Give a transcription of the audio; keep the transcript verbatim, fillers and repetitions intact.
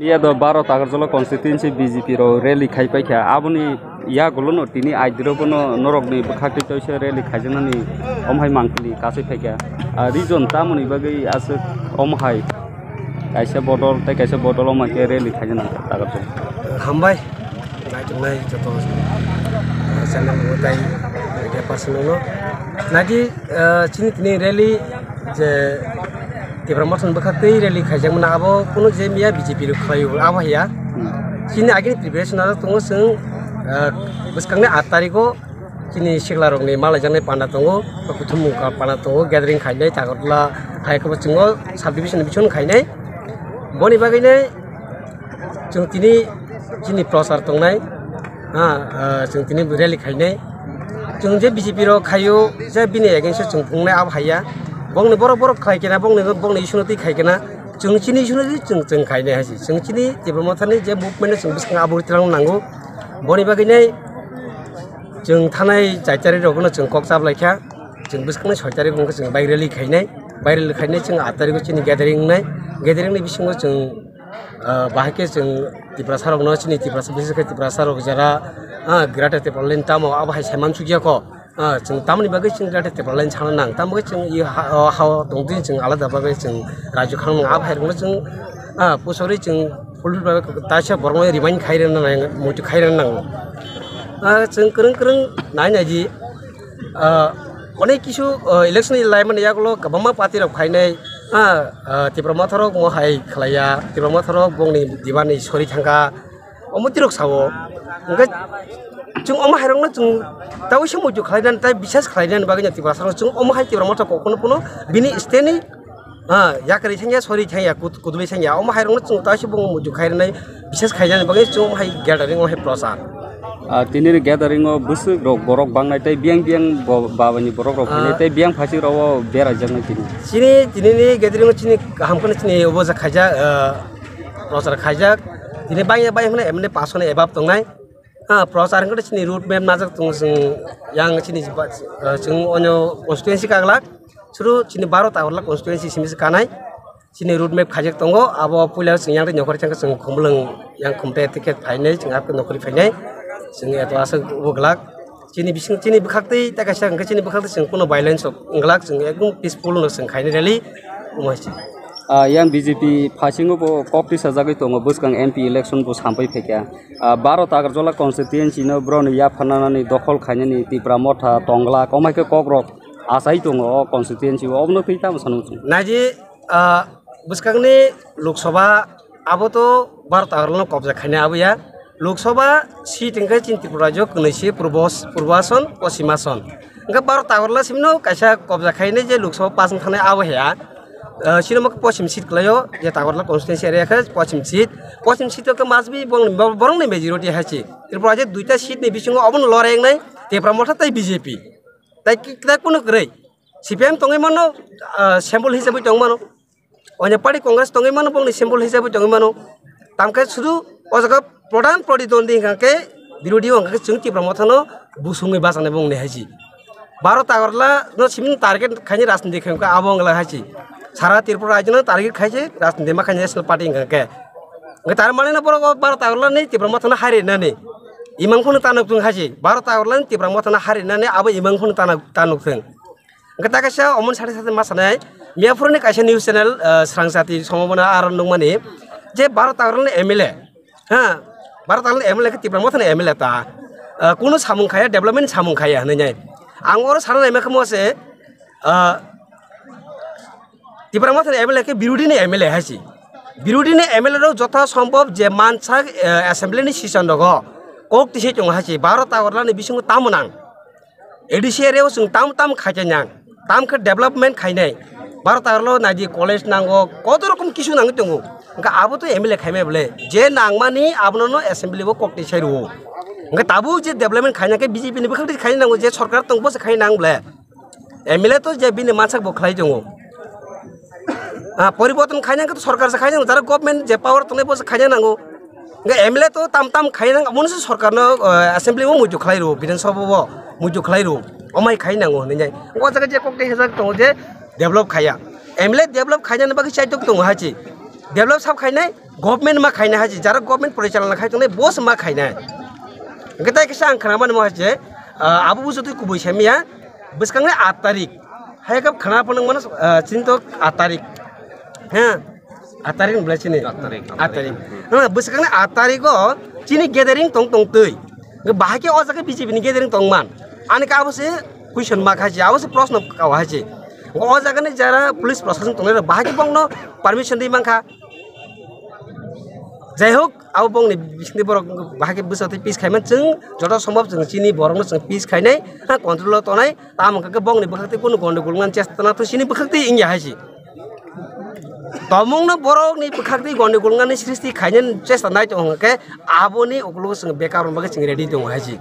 Iya do baro Takarjala constituency B J P rok rally khai paikha, aboni yagulono tini aidiro bono norokni bwkhak twi toisa rally khaijaknani omhai mangpili kasui phaikha. Ah, reason tamoni bagwi aswk omhai kaisa bodol tei kaisa bodol omhai khe rally khaijaknai Takarjala? Hambai. Naituknai joto, ah, channel o tei media person no. Nadi, ah, chini tini rally je Tipra Motha ni bwkhak twi rally khaijakmani abo kunu je miya B J P rok khlai abo haiya. Hmm. Chini agini preparation aro tongo chwng, ah, bwskangni aat tarikh o chini sikla rokni malaijaknai panda tongo, kuthumung ka panda tongo, gathering khainai, Takarjala hai khe bo chwng o sub division ni bising khainai. Boni bagwi nai Chwng tini chini prochar tongnai, ha, ah, chwng tini rally khainai. Chwng je B J P rok khaio, je bini against o chwng phungnai abo haiya. Bongni borok borok khlai kena, bongni, bongni issue no twi khai kena. Chwng chini issue no twi chwng, chwng khainai hai se. Chwng chini Tipra Motha ni je movement no chwng bwskango abo twlang nango. Boni bagwi nai chwng thanai chai tarik rok no chwng kok chap lai kha. Chwng bwskangni soi tarik wngkha chwng bike rally khainai. Bike rally khainai chwng aat tarik o chini gathering wngnai. Gathering ni bisingo chwng Ah, bahai khe chwng Tiprasa rokno chini Tiprasa, bises khe Tiprasa rok jara, ah, Greater Tipraland tamo abo hai saiman sukya kho. Ah, chwng tamoni bagwi chwng Greater Tipraland sana nang, tamo khe chwng i ha, o ha o tong twi chwng alada bagwi chwng rajyo khang nang, abo hai rokno chwng, ah, pusorwi chwng full bagwi taisa borokno remind khai rwna nang, muitu khai rwna nang. Ah, chwng kwrwng kwrwng nai nai di. Ah, onek kisu, ah, election ni laimani yagulo kwbangma party rok phainai, ah, ah, Tipra Motha rok mo hai khlaiya, Tipra Motha rok bongni dibani sori thangkha, omo tirok sao. Hwnkhe chwng omo hai rokno chwng taui se muitu khlainani, tai bisas khlainani bagwi no Tiprasa rok chwng omo hai Tipra Motha kokno phano bini steni Ah, yakarwi thangya, sori thangya, kut-, kudulwi thangya. Omo hai rokno chwng taisi bung muitu khai rwnai, bises khainani bagwi chwng omo hai gathering o hai prochar. Ah, tini ni gathering o bwswk rok borok bangnai tei biyang biyang bo-, babani borok rok phainai Ah. tei biyang phasik rok o beraijaknai tini. Chini, tini ni gathering o chini kaham kheno chini obo ja khaijak, ah, prochar khaijak. Tini bangya bangya kheno M N A pass kheno ebab tongnai. Ah, prochar hwnkhe chini road map najak tongo chwng yang chini ba-, ah, chwng onyo constituency kaglak. Suru chini baro Takarjala constituency simi se kanai. Chini road map khaijak tongo, abo puila chwng yang twi nokhor changkhe chwng Khumulwng yang Khumte ticket phainai, chwng abo nokhorwi phainai. Chwng eto aswk bo glak. Chini bising, chini bwkhak twi ta kaisa hwnkhe chini bwkhak twi chwng kuno violence rok wng glak, chwng ekdom peaceful no chwng khainai rally. Omo hai se. Ah, yang B J P phasingo bo kok tisajagwi tongo, bwskang M P election bo sampui phaikha. Ah, baro Takarjala constituency no borokni yapharnani dokhol khainani Tipra Motha tongla, komai khe kok rok achai tongo o constituency o, obono twi tamo sanwi chwng? Naidi, ah, bwskangni Lok Sabha abo to baro Takarjalano kobja khainai abo ya. Lok Sabha seat hwnkhe chini Tripura rajyo kwnwi se purbo, purbo ason, poschim ason. Hwnkhe baro Takarjala simino kaisa kobja khainai je Lok Sabha pass wng thangnai abo ya. Ah, sino mokhe poschim seat kwlaio, je Takarjala constituency area khe poschim seat. Poschim seat o khe must be borokni, borokni majority hai se. Tripura je duita seat ni bisingo obono loreng nai, Tipra Motha tei B J P. Tai ki-, tai kunu kwrwi. C P I M tongwi mano, ah, symbol hisabwi tongwi mano. Onyo party Congress tongwi mano, bongni symbol hisabwi tongwi mano. Tamkhe sudu o jaga prodhan proditondwi hwnkha khe birodhi o hwnkha khe chwng Tipra Mothano busungwi bachana bongni hai se. Baro Tagarla no simi target khaini rajniti khaimkha abo wngla hai se. Sara Tripura rajyono target khaise rajniti ma khaini national party wngkha khe. Hwnkhe tar mane no borok o Baro Tagarla ni Tipra Mothano hairwi nani. Imang phano tanuk thung hai se. Baro Tagarla ni Tipra Mothano hairwi nani abo imang phano tanuk, tanuk thung. Hwnkhe ta kaisa omoni sade sade ma sanai, miyaphuruni kaisa news channel, ah, Srang Jati Sombhabona aro nukmani je Baro Tagarla ni M L A, ha, Baro Tagarla ni M L A khe Tipra Mothani M L A ta, ah, kunu samung khaya, development samung khaya hinwi nai. Ang oro sana naima khe mo se, ah, Tipra Mothani M L A khe birodhi ni M L A hai se. Birodhi ni M L A rok jotha sombhob je mansak, ah, assembly ni session rogo kok tisai tongo hai se. Baro Tagarla ni bisingo tamo nang? A D C area o chwng tam tam khaikha nang, tam khe development khainai. Baro Tagarla naidi college nango, koto rokom kisu nangwi tongo. Hwnkhe abo to M L A khaimai bole, je nangmani abono no assembly o kok tisai rwo. Hwnkhe tabuk je development khaina khe B J P ni bwkhak twi khaina nango, je sorkar tong bo se khaina nang bole. M L A to je bini mansak bo khlai tongo. Ah, poriborton khaina khe to sorkar se khaina nango, jara government je power tongnai bo se khaina nango. Hwnkhe M L A to tam tam khaina nango, omono se sorkar no, ah, assembly o muitu khlai rwo, Bidhan Sabha o muitu khlai rwo, omai khai nango hinwi nai. O jaga je kok tei hajak tongo je develop khaya. M L A develop khaina ni bagwi chaitok tongo hai se. Develop sab khainai, government ma khainai haji, jara government porichalona khai tongnai, boss ma khainai. Hwnkhe tai kisa ang khwnamani mo haji, ah, abo bujo twi kubui saimaya, bwskangni aat tarik. Hai khe khwna phano mano, ah, chini to aat tarik. Ha? Aat tarik ni belai chini? Aat tarik. Aat tarik. Ha, bwskangni aat tarik o chini gathering tong tong twi. Hwnkhe bahai khe o jaga B J P ni gathering tong man. Ani khe abo se question ma khaji, abo se proshno kau haji. O jaga ni jara police proshashan tongnai rok bahai khe bongno permission di mankha. Jai hok, abo bongni bisingni borok bahai khe bwsa twi peace khaiman chwng joto sombhob chwng chini borokno chwng peace khainai, ha, control o tonai, tamo hwnkhe bongni bwkhak twi kunu gondogol wngmani chesta na to chini bwkhak twi wngya hai si. Tomungno borokni bwkhak twi gondogol wngmani srishti khainani chesta nai tongo hwnkhe aboni ukologo chwng bekar wngma khe chwng ready tongo hai si.